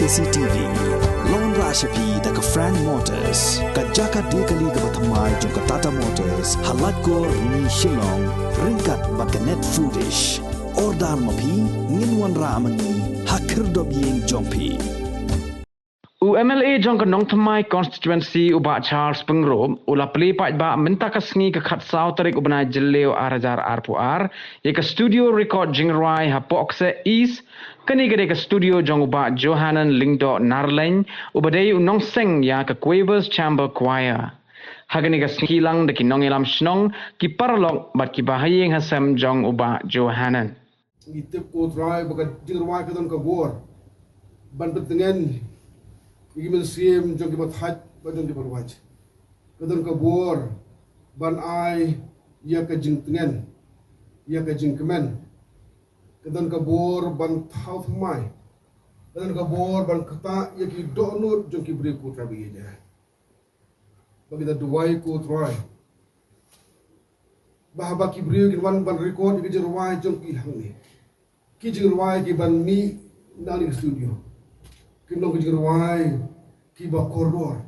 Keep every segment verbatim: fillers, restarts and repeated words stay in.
C T V. Long ra sha phi da ka Frank Motors, ka jaka die kali kaba thymmai jong ka Tata Motors, ha Laitkor, Rni, Shillong, ryngkat bad ka Net Foodish. Order ma phi, ngin wanrah ma ngi ha khyrdop ïing jong phi. U M L A jong ka Nongthymmai constituency, u Bah Charles Pyngrope, u la plie paidbah mynta ka sngi ka khatsaw tarik u bnai Jylliew ar hajar arphew ar ïa ka studio record jingrwai ha Pohkseh East. Kane ka dei ka studio jong u Bah Johanan Lyngdoh Narleiñ, uba dei u nongseng ïa ka Quavers Chamber Choir. Ha kane ka sngi ki la ong da ki nongïalam shnong, ki paralok bad ki bahaïing hasem jong u Bah Johanan. Ngi tip, ko Trai, ba ka jingrwai ka don ka bor ban pyntngen ïa ki mynsiem jong ki ba thait bad jong ki ba rwai. Ka don ka bor ban ai ïa ka jingtngen, ïa ka jingkmen. Ka don ka bor ban thaw thymmai. Ka don ka bor ban ktah ïa ki dohnud jong ki briew, ko Trai ba ïeit. Ba ngi da duwai, ko Trai, ba haba ki briew kin wan ban record ïa ki jingrwai jong ki hangne, ki jingrwai ki ban mih nangne ha studio, kin long ki jingrwai ki ba kordor,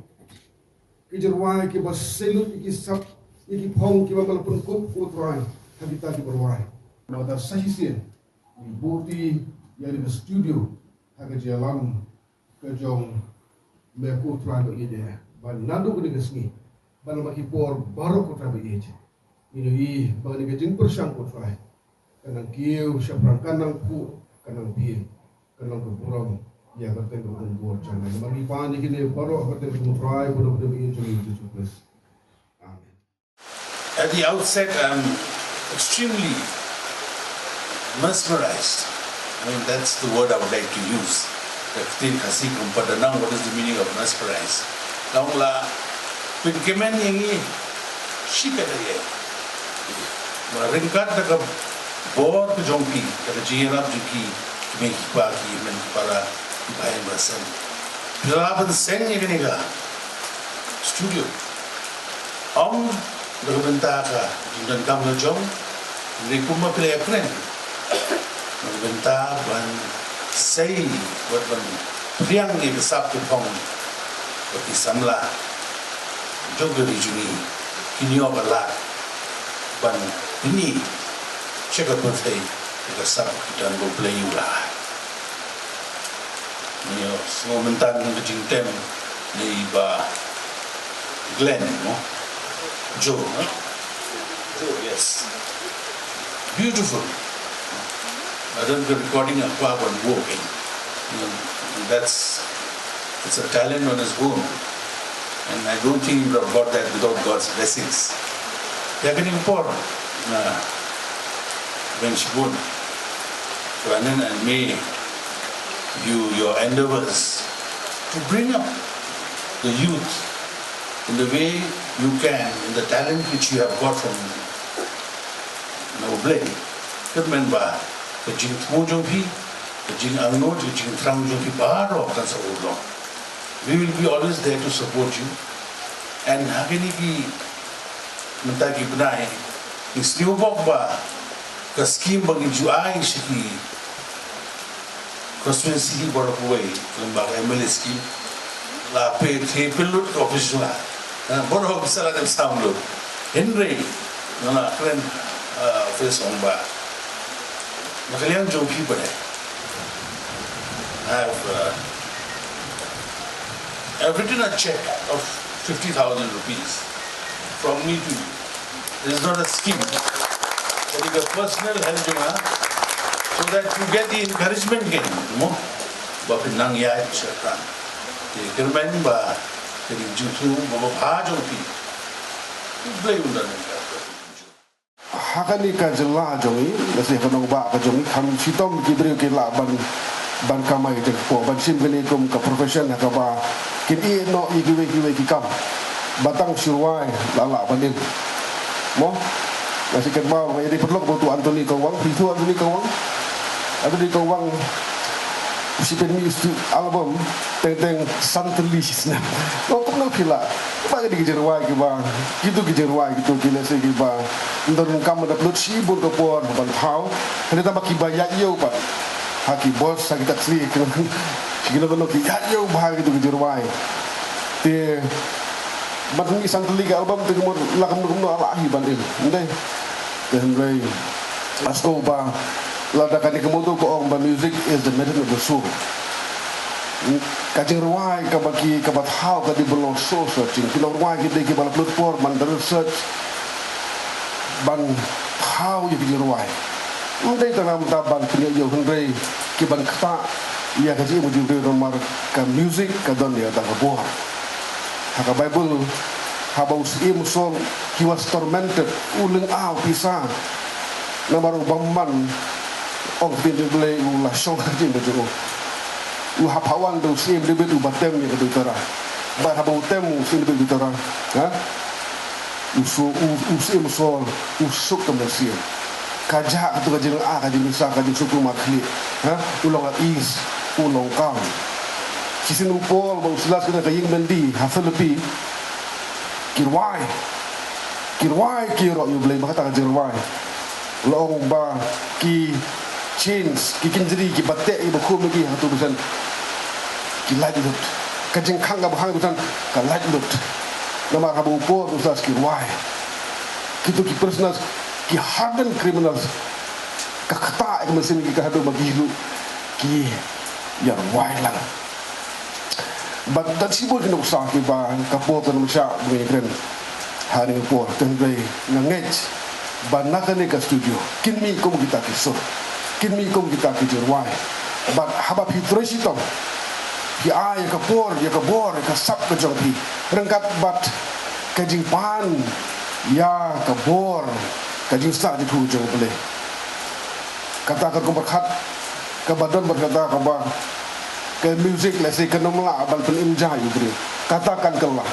ki jingrwai ki ba seilut ïa ki sap, ïa ki phong ki ba man la pynkup, ko Trai, ha kita ki ba rwai. Nangta sa shisien ngi buh ïa kane ka studio ha ka jingïalam ka jong me, ko Trai ba ïeit, ba naduh kane ka sngi ban lam ha ki por baroh, ko Trai ba ïeit. Ngi ïohi ba kane ka jingpyrshang, ko Trai, ka nang kiew shaphrang, ka nang phuh, ka nang plie, ka nang ka burom ïa ka kyrteng ka bor jong me. Namar ngi pan ïa kine baroh ha ka kyrteng ka jong u Trai bad u Khun ba ïeit jong ngi, Jisu Khrist. Amen. At the outset, I'm extremely mesmerized. I mean, that's the word I would like to use. Ka ktien Khasi kum pat da nang, what is the meaning of mesmerize? Nang la pynkmen ïa ngi shi katta ïa. Ba ryngkat da ka bor ka jong phi, da ka jingïarap jong ki, ki mei ki pa, ki hynmen ki para, ki bahaïing bahasem, phi la pynseng ïa kane ka studio. Ym da ka bynta ka jingdonkam la jong, hynrei kumba phi la ïakren, na ka bynta ban sei bad ban phriang ïa ka sap ka phong ba ki samla jong ka ri jong ngi kin ïoh ka lad ban pyni sha ka pyrthei ïa ka sap ki don ba U Blei u la ai. Ngi ïoh sngew mynta ka jingtem na i Bah Glenn, no? Joe, huh? Joe, yes. Beautiful. I don't the recording a Kwah Wan Wook. You know, that's, it's a talent on its own. And I don't think you would have got that without God's blessings. Ïa kane ka por, na, when she won, Brandon, and may you, your endeavors to bring up the youth in the way you can, in the talent which you have got from, na U Blei. Kyrmen ba ka jingthmu jong phi, ka jingangnud, ka jingthrang jong phi baroh kan sa urlong. We will be always there to support you. And ha kine ki mynta ki bnai, ngi sngewbok ba ka scheme ba ngi ju ai sha ki constituency baroh kawei, lem bad ka M L A scheme, la pynthikna pynlut ka office jong nga. Ha, baroh ki sa la dep sam lut. Hynrei nga la kren, uh, office ong ba na ka liang jong phi pat, I have, uh, I've written a check of fifty thousand rupees from me to you. This is not a scheme. That is a personal help jong nga, so that you get the encouragement again, you know. Ba phin nang ïaid sha ka. Te kyrmen ba ka jingthmu ba babha jong phi, U Blei un da nang ka. Ha kane ka jylla jong ngi, lehse ka nongbah ka jong ngi, kham shitom ki briew ki lah ban, ban kamai jingkyrkhu, ban shim kane kum ka profession ha kaba kin ïeh noh ïa kiwei kiwei ki kam. Ba tang shu rwai la lah ban im. Mo? Nga shu kynmaw, nga ïa dei paralok ba u Anthony Kawang, phi tip u Anthony Kawang? Anthony Kawang, u shu pynmih u album, Teng Teng San Tylli Shi Snem. Mo, kumno phi lah? Ba ki dei ki jingrwai kiba, kitu ki jingrwai kitu ki lehse kiba ym don kam da pynlut shibun ka por ban thaw. Hynrei tang ba kiba ïaid ïew pat. ha ki bus, ha ki taxi, ki nong, ki nong, ki ïa ïoh bha ki tu ki jingrwai. Te ban mih san tylli ka album te kumno la kumno kumno la hi ban im. Ym dei. Te hynrei nga sngew ba lada kane ka motto ka ong ba music is the medicine of the soul. Ka jingrwai kaba ki, kaba thaw ka dei ban long soul searching. Ki nongrwai ki dei kiba la pynlut por ban da research ban thaw ïa ki jingrwai. Ym dei tang namar ban pynïoh ïoh hynrei ki ban ktah ïa ka jingim u briew namar ka music ka don ïa ka bor. Ha ka Baibl, haba u syiem u Saul, he was tormented, u lyngngoh pisa. Namar u bymman, ong ktien jong u Blei, u la shong ha ka jingim jong u. U hap wan da u syiem David uba tem ïa ka doitara. Bad haba u tem u syiem David doitara, ha? U Saul, u, u syiem u Saul, u suk ka mynsiem. Ka jah katu ka jingah, ka jingmisa, ka jingsuk kumar khlieh, ha? U long at ease, u long calm. Shisien u Paul bad u Silas ki don ha ka ïing byndi ha Philippi, ki rwai. Ki rwai, ki ïaroh ïa u Blei, ba kata ka jingrwai. La ong ba ki chains, ki kynjri, kiba teh, kiba khum ïa ki ha katu ka bynta ki lait lut. Ka jingkhang kaba khang ïa ki bynta ka lait lut. Namar haba u Paul u Silas ki rwai. Kitu ki prisoners, ki hardened criminals, ka ktah ïa ka mynsiem ki, ka haduh ba ki ruh ki ïa rwai lang. Bad don shibun ki nuksa kiba ka por kan ym shah ba ngin ïakren ha kane ka por, hynrei nga ngeit ba na kane ka studio kin mih kum kita ki sur, kin mih kum kita ki jingrwai. Bad haba phi trei shitom, phi ai ïa ka por, ïa ka bor, ïa ka sap ka jong phi ryngkat bad ka jingpan ïa ka bor, ka jingsah jingthmu jong U Blei. Kata ka rukom pyrkhat kaba don bad kata kaba ka music lehse kan ym lah ban pynim ja ïa u briew. Kata kan kylla.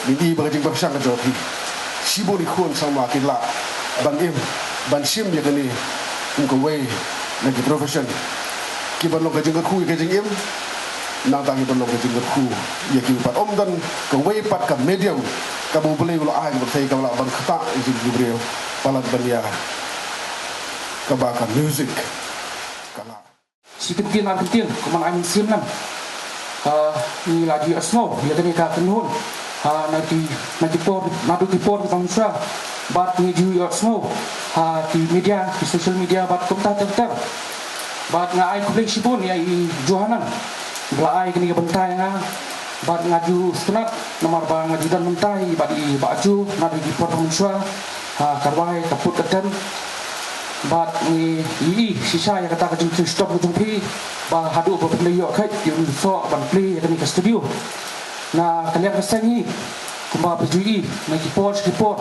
Ngin i ba ka jingpyrshang ka jong phi. Shibun ki khun samla ki lah ban im, ban shim ïa kane kum kawei na ki profession. Kiban long ka jingkyrkhu ïa ka jingim, nangta kiban long ka jingkyrkhu ïa ki pat. Ym don kawei pat ka medium kaba U Blei u la ai kaba phi, kaba lah ban ktah ïa ki briew palat ban ïa kaba ka music ka lah. Shi kyntien ar kyntien, kumba ai mynsiem lang. Ah, ngi la ju ïohsngew ïa kane ka kynhun. Ah, na ki, na ki por, naduh ki por ki pang sha. Bad ngi ju ïohsngew ha ki media, ki social media, bad kumta ter ter. Bad nga ai khublei shibun ïa i Johanan ba la ai kane ka bynta ïa nga. Bad nga ju sngewtynnat namar ba nga ju don mynta ïa i Bah Ju, naduh ki por pang sha. Ha, ka rwai, ka put ka tem. Bad ngi ïohi shisha ïa kata ka jingkiew shitom ka jong phi ba haduh ba phin da ïoh kheit ïa u soh ban plie ïa kane ka studio. Na ka liang ka seng hi, kumba phi ju ïohi na ki por sha ki por,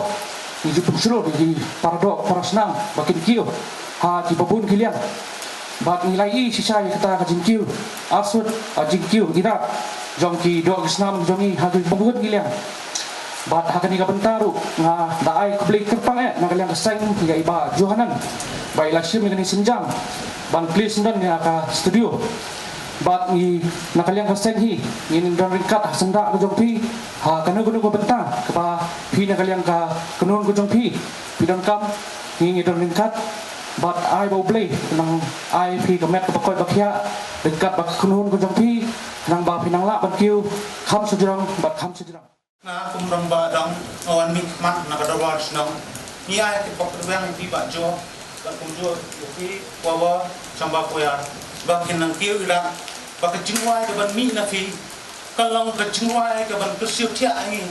ngi ju pynshlur ïa ki para doh para snam ba kin kiew ha kiba bun ki liang. Bad ngi la ïohi shisha ïa kata ka jingkiew arsut, ka jingkiew irat jong ki doh ki snam jong ngi ha kiba bun ki liang. Bad ha kane ka bynta ruh nga da ai khublei kyrpang eh na ka liang ka seng ïa i Bah Johanan ba i la shim ïa kane ka sienjam ban plie syndon ïa ka studio. Bad ngi na ka liang ka seng hi ngin don ryngkat ha syndah ka jong phi ha kano kano ka bynta kaba phi na ka liang ka kynhun ka jong phi phi donkam, ngi ngi don ryngkat. Bad ai ba U Blei u nang ai phi ka met kaba koit ba khiah ryngkat bad ka kynhun ka jong phi, khnang ba phin nang lah ban kiew kham shajrong bad kham shajrong. Nga kum rangbah dang nga wan mihkhmat na ka dorbar shnong. Ngi ai ki pok rwiang ïa phi Bah Jo, bad kumjuh ïa phi Wawa Chamba Koyar ba kin nang kiew irat ba ka jingrwai kaban mih na phi kan long ka jingrwai kaban kyrsiew thiah ïa ngi.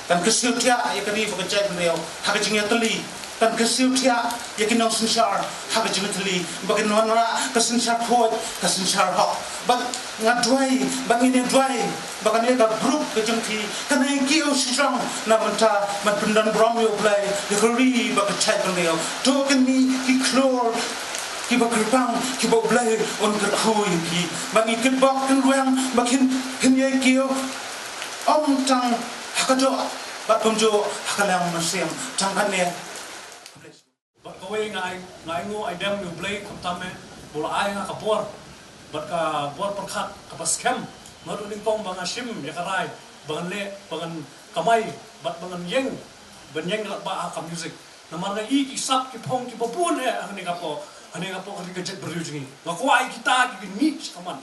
Kan kyrsiew thiah ïa kane ba ka jaitbynriew ha ka jingïatylli. Kan kyrsiew thiah ïa ki nongsynshar ha ka jingïatylli ba kin wanrah ka synshar khuid, ka synshar hok. Bad nga duwai, bad ngin ïa duwai ba kane ka group ka jong phi kan ïa kiew shajrong na mynta ban pyndon burom ïa U Blei ïa ka ri bad ka jaitbynriew. To kin mih ki khlur kiba kyrpang kiba U Blei un kyrkhu ïa phi. Bad ngi kitbok kynrwiang ba kin, kin ïa kiew ym tang ha ka doh bad kumjuh ha ka liang mynsiem. Tang kane. Bad kawei nga ai, nga ainguh aidem ïa U Blei khamtam eh ba u la ai nga ka bor bad ka bor pyrkhat kaba skhem. Nga duh nyngkong ba nga shim ïa ka rai ba ngan leh, ba ngan kamai bad ba ngan ïeng, ban ïeng lat ba ha ka music. Namar nga i ki sap ki phong kiba bun eh ha kane ka por. Hangne hapoh ka ri ka jaitbynriew jong ngi. Nga kwah ïa kita ki kin mih sha khmat.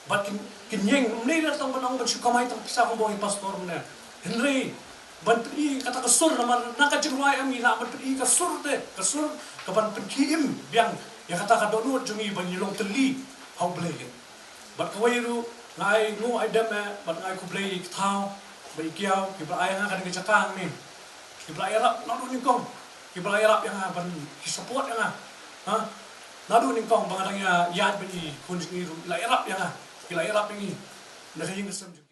Bad kin, kin ïeng, ym dei tang ban ong ban shu kamai tang pisa kumba ong i pastor mynne. Hynrei ban pyni kata ka sur, namar na ka jingrwai em ngi lah ban pyni ka sur te, ka sur kaban pynkhie im biang ïa kata ka dohnud jong ngi ban ïalong tylli ha U Blei. Bad kawei ruh nga ai nguh ai dem eh, bad nga ai khublei ïa ki thaw bad ïa ki kiaw kiba la ai ïa nga kane ka jaka hangne. Kiba la ïarap naduh nyngkong, kiba la ïarap ïa nga ban ki support ïa nga. Ha? Naduh nyngkong ba nga dang ïa ïaid bad i khun jong ngi ruh, ki la ïarap ïa nga, ki la ïarap ïa ngi na ka ïing ka sem jong ngi.